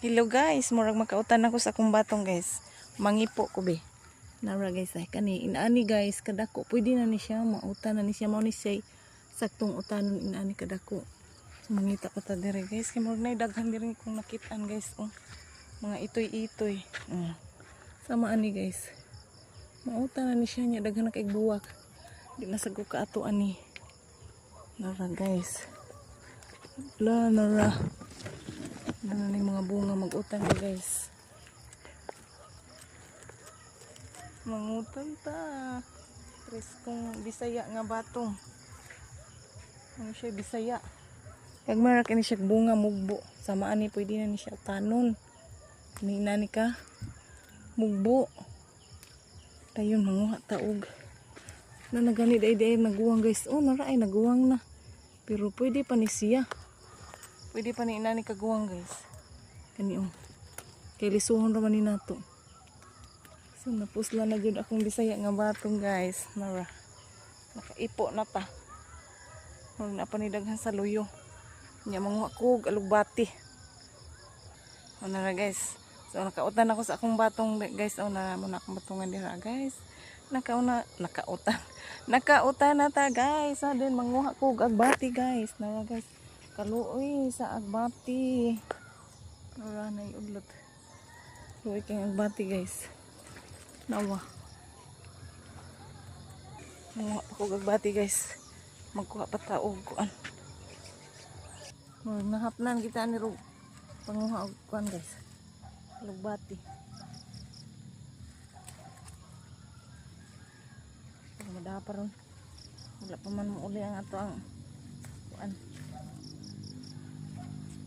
Hello guys, murag makautan ako sa akong batong, guys. Mangipo ko be. Nara guys, ay kani inaani guys kadako, pwede na ni siya mautan na ni siya, mao ni siya saktong utanon inaani kadako. So, mangita pa ta dire guys, kay murag nay daghan diri kong nakitaan guys, oh. Mga itoy-itoy. Oh. Sama ani guys. Mautan na ni siya nya daghan na kay buwak. Di na sad ko kaato ani. Nara guys. La nara. Ano na yung mga bunga, mag-utan ko guys. Mangutan ta. Preskong Bisaya nga batong. Ano siya, Bisaya. Kag marak ini siya bunga mugbo. Sama ani pwede na ni siya tanon. Ni nani ka mugbo. Tayon manguha taog. Na nagani day day naguwang guys. Oh, nara ay naguwang na. Pero pwede pa ni siya. Pwede pa ni inani kaguwang guys. Kani oh. Kay lisuhon ra man ni nato. So napusla na jud akong Bisaya nga batong guys. Nara. Nakaipo na ta. Murag na pa ni daghan sa luyo. Nya manguha ko og alugbati. O nara guys. So nakautan ako sa akong batong guys. O na mo na akong batungan dira guys. Nakauna nakautan. Nakautan na ta guys. So then manguha ko og agbati guys. Nara guys. Kaluoy sa agbati. Nara na udlot. Luoy kay agbati guys. Nawa. Manguha pa ko og agbati guys. Magkuha pa ta og kuan. Murag nahapnan kita ni Rug. Panguha og kuan guys. Alugbati. Pero madapa ron. Wala pa man muuli ang ato ang kuan.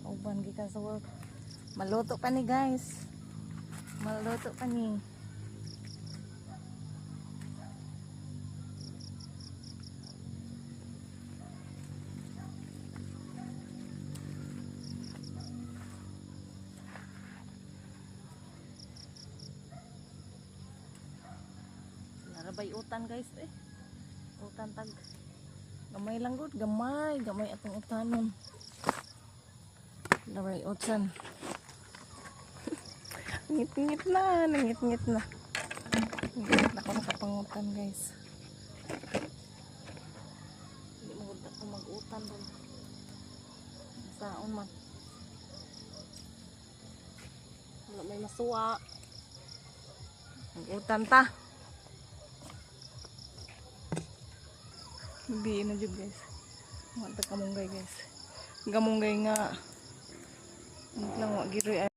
Uban gikan sa work. Maluto pa ni guys. Maluto pa ni. Larabay utan guys eh. Utan tag. Gamay lang gud, gamay, gamay atong utanon. Larabay utan. Ngit-ngit na, nangit-ngit na. Ngit na ako nakapangutan guys. Hindi mo gud ako mag-utan ron. Saon man. Wala may masuwa. Mag-utan ta. Hindi na jud guys. Mga ta kamunggay guys. Gamunggay nga. Ano lang wa giroy.